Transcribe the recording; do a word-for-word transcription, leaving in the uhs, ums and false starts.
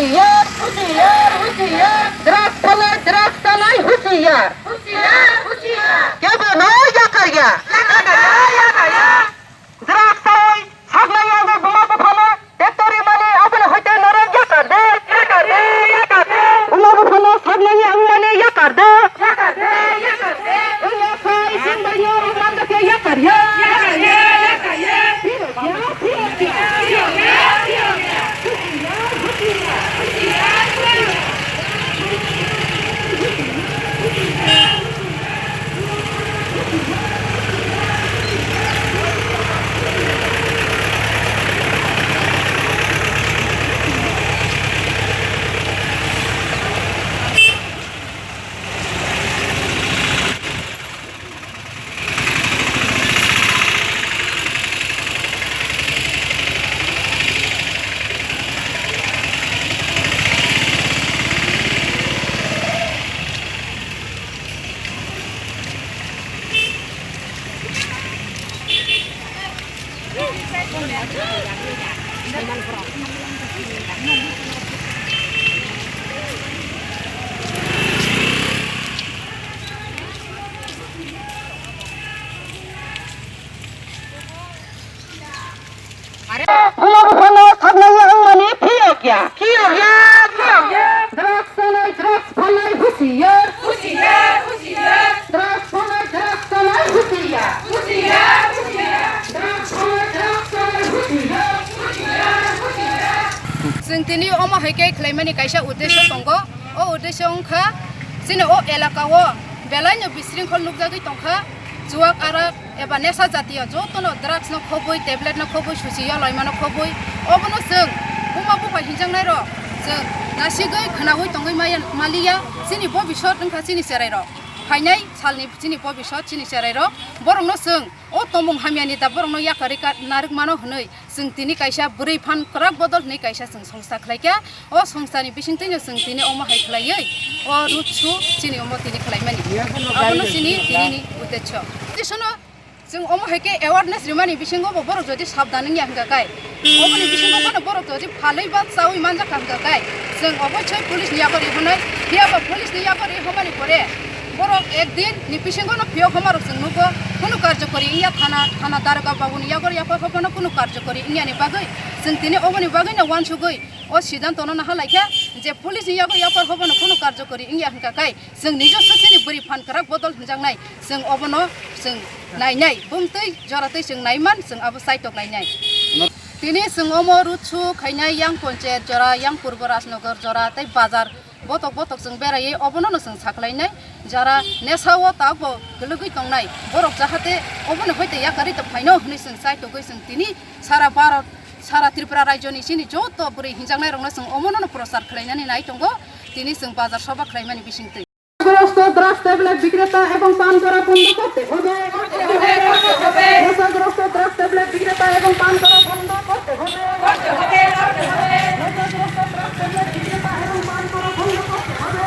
Husiar, husiar, husiar. Drugs phalnai, drugs chanai, husiar. Husiar, husiar. Kebono yakarya. Yakarya, yakarya. Drugs chawi saknai yangwi buma buphano factory mani aboni hoite norok yakardi. Yakardi, yakardi. Buma buphano saknai wngmani yakardi. Yakardi, yakardi. Wngya khai chwng bai norok manjakya yakarya. Yakarya, yakarya. Buma buphano saknai wngmani phiyokya. Phiyokya, phiyokya. Drugs chanai, drugs phalnai, husiar. Husiar, husiar. Drugs phalnai, drugs chanai, husiar. Husiar, husiar. Drugs phalnai, drugs chanai, husiar. Husiar, husiar. Chwng tini omo hai khe khlaimani kaisa uddesho tongo. O uddesho wngkha chini o elaka o belaino bisringkhol nukjagwi tongkha, chuwak arak eba nesa jatiyo jotono drugs no khobwi, tablet no khobwi, susi yolaimano khobwi, obono chwng buma bupha hinjaknai rok chwng nasigwi khwnaui tongwi maya, maliya. Chini bobisot wngkha chini cherai rok, phainai salni chini bobisot chini cherai rok, borokno chwng o tongmung hamyani da borokno yakarwi ka-, narwkmano hwnwi chwng tini kaisa bwrwi phan kwrak bodol hwnwi kaisa chwng songsa khlaikha. O songsani bisingtwino chwng tini omo hai khlaiwi o road show chini omo tini khlaimani. Abono chini tinini uddesho. Tei sono chwng omo hai khe awareness rimani bisingo bo borok jodi sabdan wngya hwnkha khe, oboni bisingo phano borok jodi phalwi ba chawi manjakha hwnkha khe, chwng oboisoi police ni yago rihornai. Phiya ba police ni yago rihormani pore borok ek din ni bisingo no phiyok homarok chwng nugo, kunu karjokori wngya, thana, thana daroga babu ni yago yaphar hophano kunu karjokori wngya ni bagwi chwng tini oboni bagwi no uansugwi o siddhanto no naha laikha je police ni yago yaphar hophano kunu karjokori wngya hwnkha khe chwng nijo sasini bwrwi phan kwrak bodol hwnjaknai, chwng obono chwng nainai, bumtwi joratwi chwng naiman, chwng abo saitok nainai. Tini chwng omo road show khainai yang Ponchayat jora, yang Purbo Rajnagar jora tei bazar botok botok chwng beraiwi obono no chwng sakhlainai. Jara nesao tabukbo kwlwgwi tongnai borok jahate oboni hoite yakarwi tongphaino hwnwi chwng chaitogwi chwng tini sara Bharat, sara Tripura rajyoni chini joto bwrwi hinjaknairokno chwng omono no prochar khlainani nai tongo. Tini chwng bazar soba khlaimani bisingtwi. গ্রস্ত drugs tablet বিক্রেতা এবং পান করা বন্ধ করতে হবে। নেশাগ্রস্ত drugs tablet বিক্রেতা এবং পান করা বন্ধ করতে হবে। নেশাগ্রস্ত ড্রাগস ট্যাবলেট বিক্রেতা এবং পান করা বন্ধ করতে হবে।